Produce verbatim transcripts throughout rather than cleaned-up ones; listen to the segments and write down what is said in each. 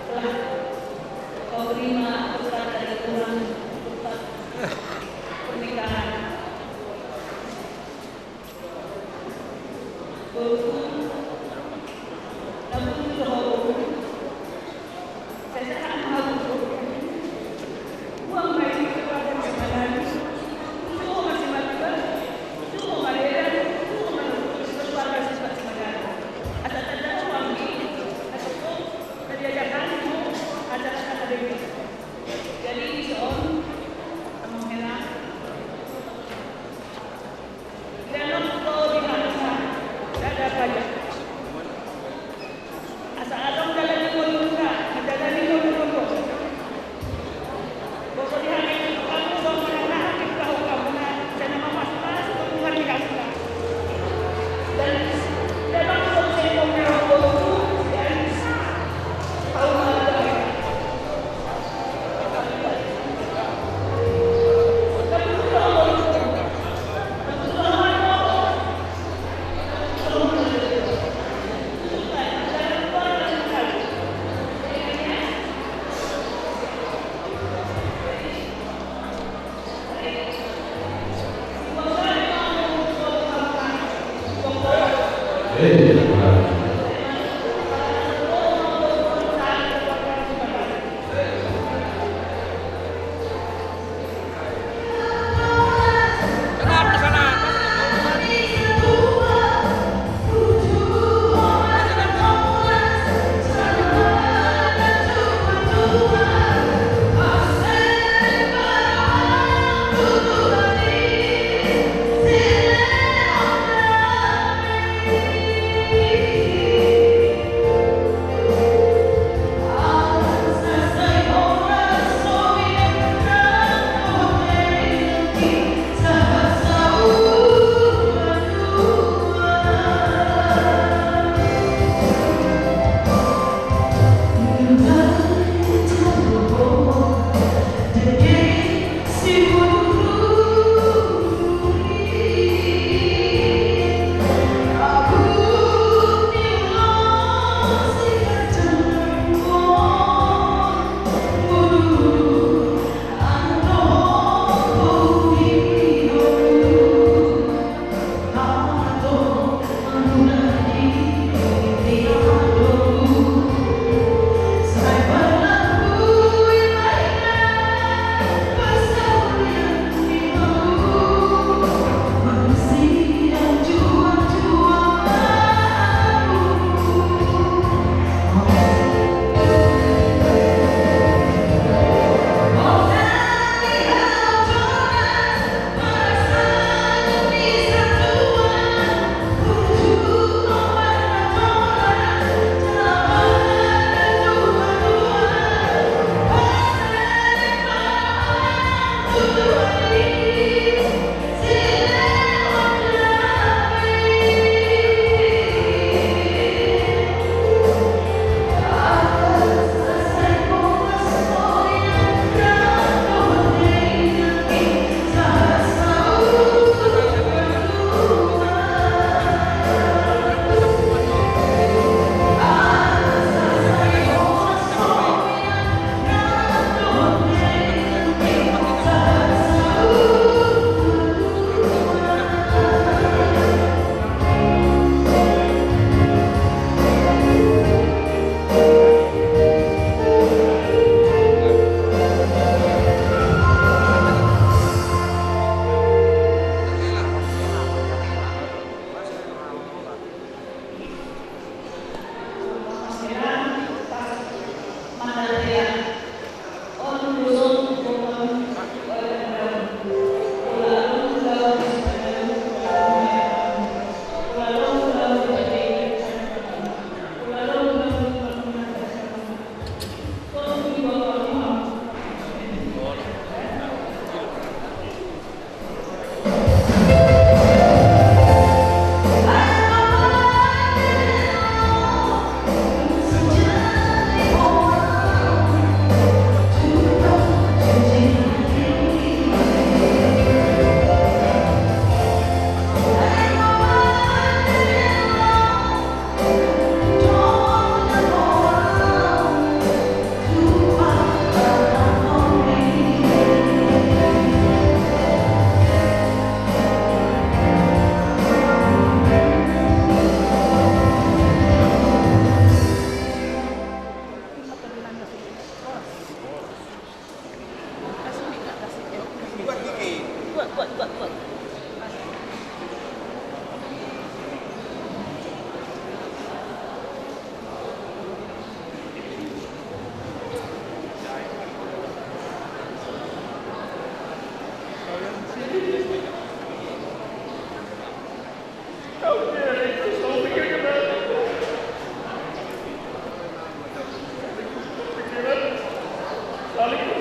Telah kau terima berkat dari Tuhan untuk pernikahan. Boru, na bungkul do ho boru. Sai sahat ma ho boru. Buang ma i keluarga ni si Madani. Suhut ma si Madani. Suhut ma dera. Suhut ma keluarga ni si Madani. Asa tanda uang i. Asa ko na diajarkan ho acara tanda dera. Jadi di son amang hela.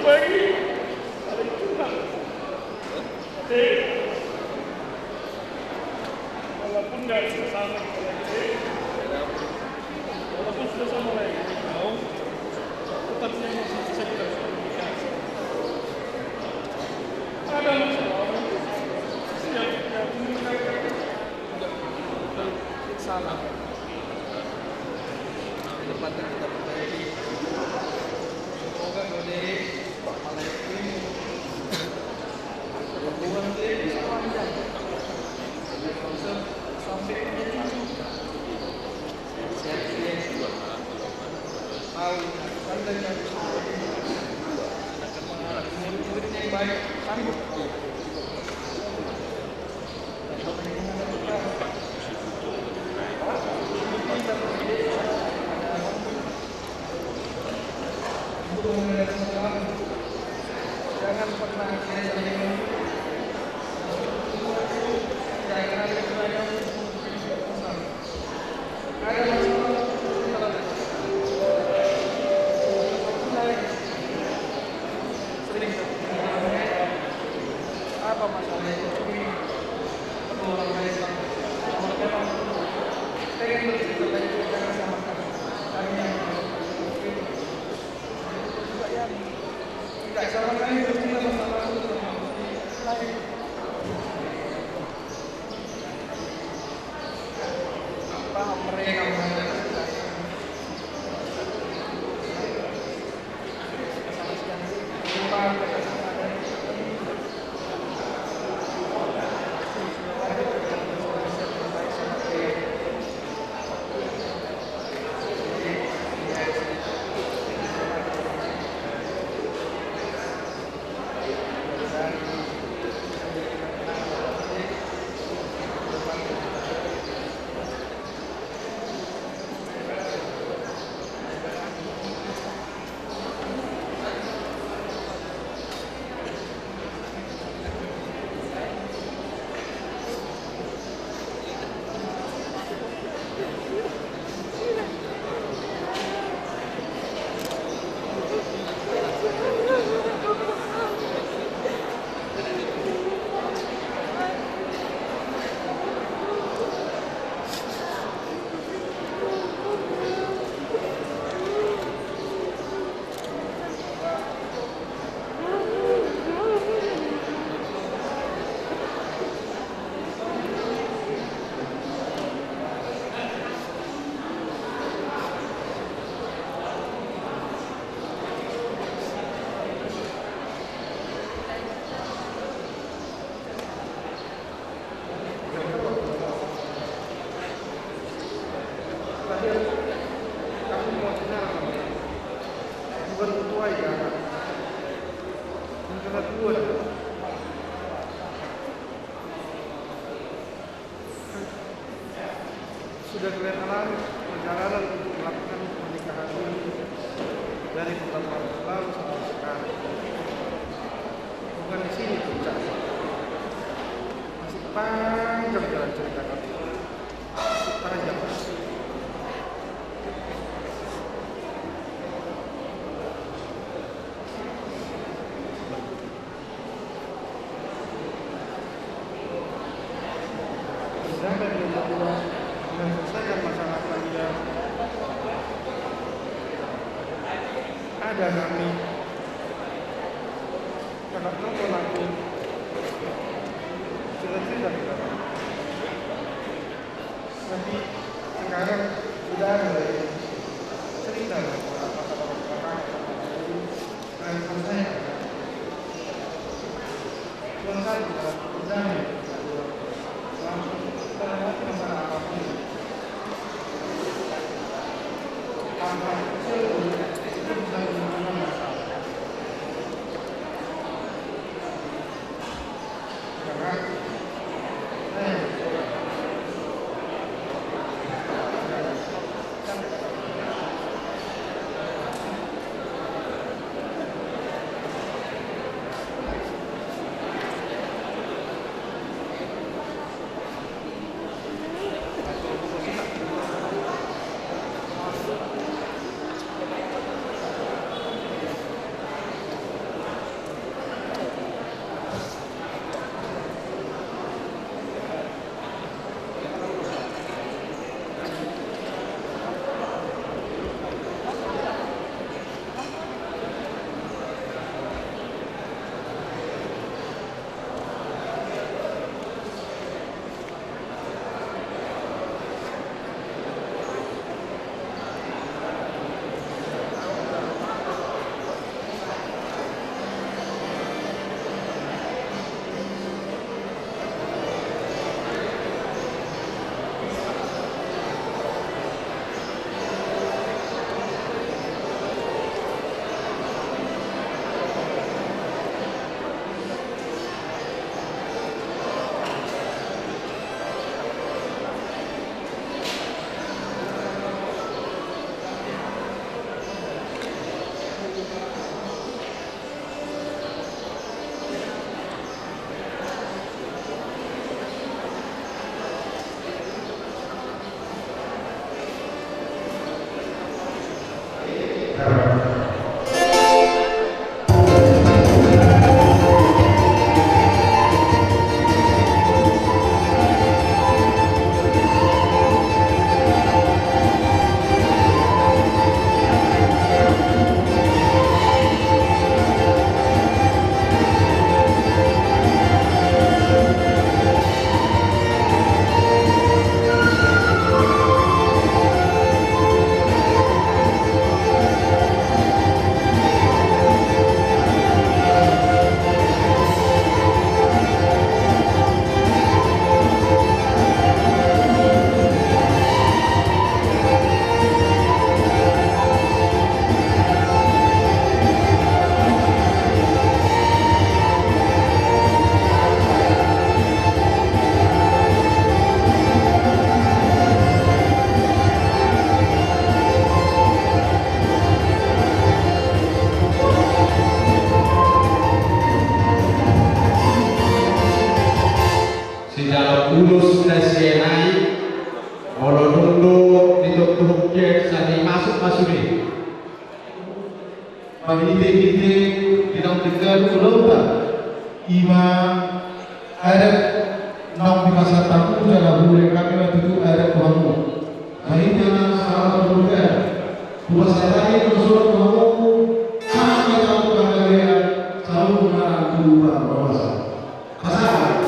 Bagi saling curhat. Jadi, walaupun nggak sama kita lagi, walaupun sudah sama lagi, tetap emosi bisa kita komunikasi. Ada masalah, setiap kita komunikasi. Salam. Di tempat yang kita perbaiki. Semoga kau diri, Pak Malai ini, hubungan diri bisa panjang. Sampai punya cucu. Sehat, sehat. Tahu, tanda yang murid-murid yang baik, sanggup. Apa masalah itu? Kalau orang lain, kalau memang pengen bercerita baik, jangan sama kami. Kami yang juga yang tidak sama kami bercerita masalah itu. Lain. Paham mereka menghadapi kita. Sudah kalian alami perjalanan untuk melakukan pernikahan ini dari pertemuan lalu sampai sekarang. Bukan di sini puncaknya. Masih panjang jalan cerita kami. Masih panjang. Sedangkan dia berdua menyelesaikan masalah kalian. Ada kami. Kakak nonton aku. Cerita-cerita kita. Tapi sekarang sudah ada lagi cerita. Di, di, di naung tinggal tu lomba ima adat naung dipasahat hamu jala hubereng hami ma tutu adat tu hamu. Marhite ma salam keluarga. Hupasahat hami ma tutu tu hamu. Sahat ma tutu panggabean. Salam tu hamu. Pasahat.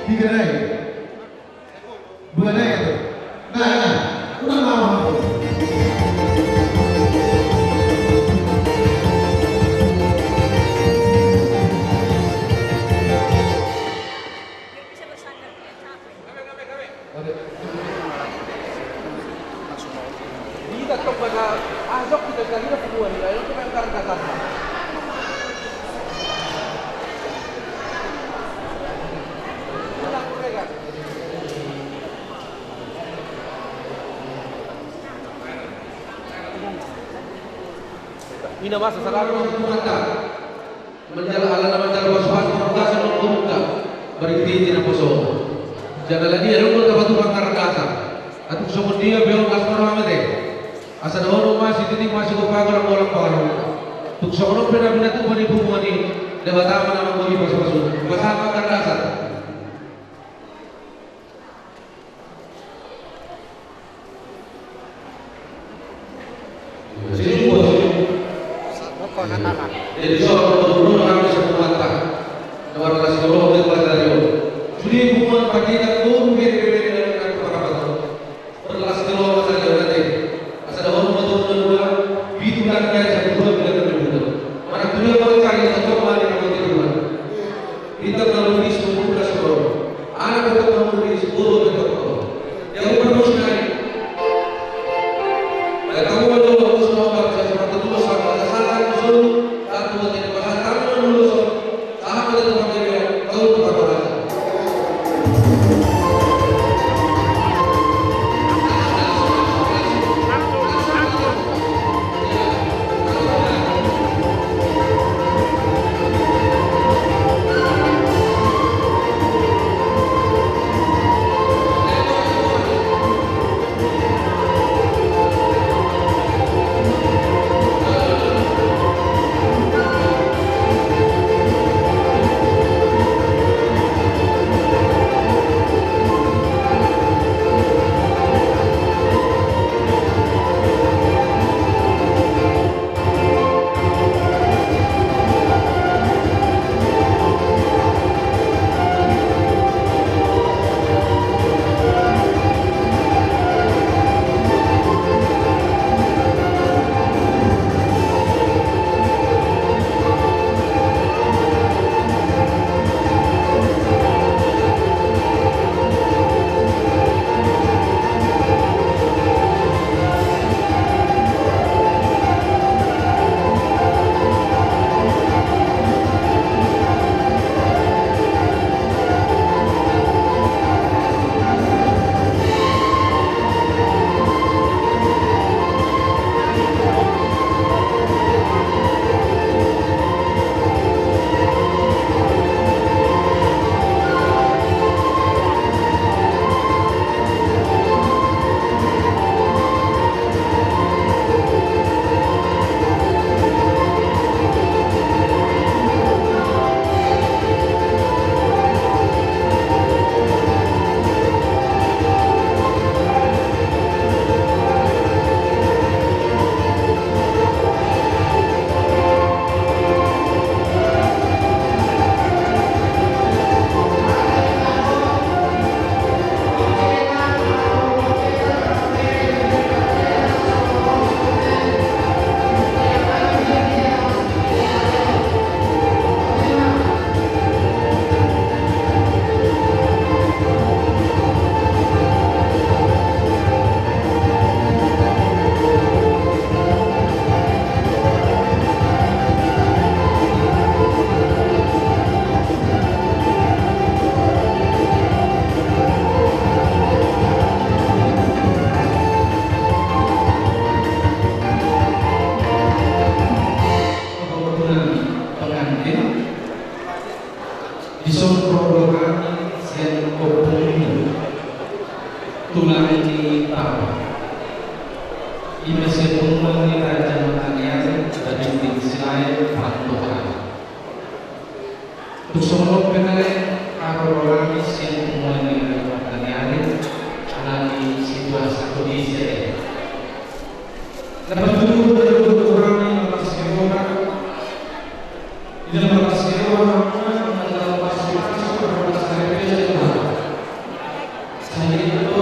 Tiga rai. Dua rai itu. Nah, nah. Udah mau. Hita tong pada ajok hita cari na punguan ni ayo kita angkat angkat. Ina masa salah. Manjalo ala na manjalo pasupasu, pasupasu na mangurungka, marhitehite naposo. Jala na dia dong do tapatupa pardasan. Atik songon dia pe on las ma roha mate. Asa dohonon ma sititi ma sigompa, golang-golang pangarahutna. Tung songon on pe na pinatupa ni punguan i, Debata ma na manggohi pasupasu. Pasahat ma pardasan. Jadi, so, perlu kami satu mata. Nomor kelas dua, dia kelas dari. Jadi, bukan bagi kita, bukan beda-beda dengan orang tua. Berlas tolu ma sadia nate. Asa dohonon ma tu na dua, pitu tanda, asa dua bilang na dua. Mana tu dia mau cari satu kali na mau tiduran. Bintang na lubis, buku na soro. Anak untuk na lubis, buku na soro. Yang umur terus naik. Baik, kamu mau jawab, aku semua apa, saya semua terus sama, saya salah, aku suruh, aku mau jadi pasangan. Tulang ni Papa. Ima sian punguan ni Raja Martangiang, Raja Martangiang Silae, Pandohan. Tung songon on pe nai, haroro nami sian punguan ni Raja Martangiang, alani situasi kondisi e. Dapat dulu dari orang yang masih orang, yang masih orang, yang masih orang, saya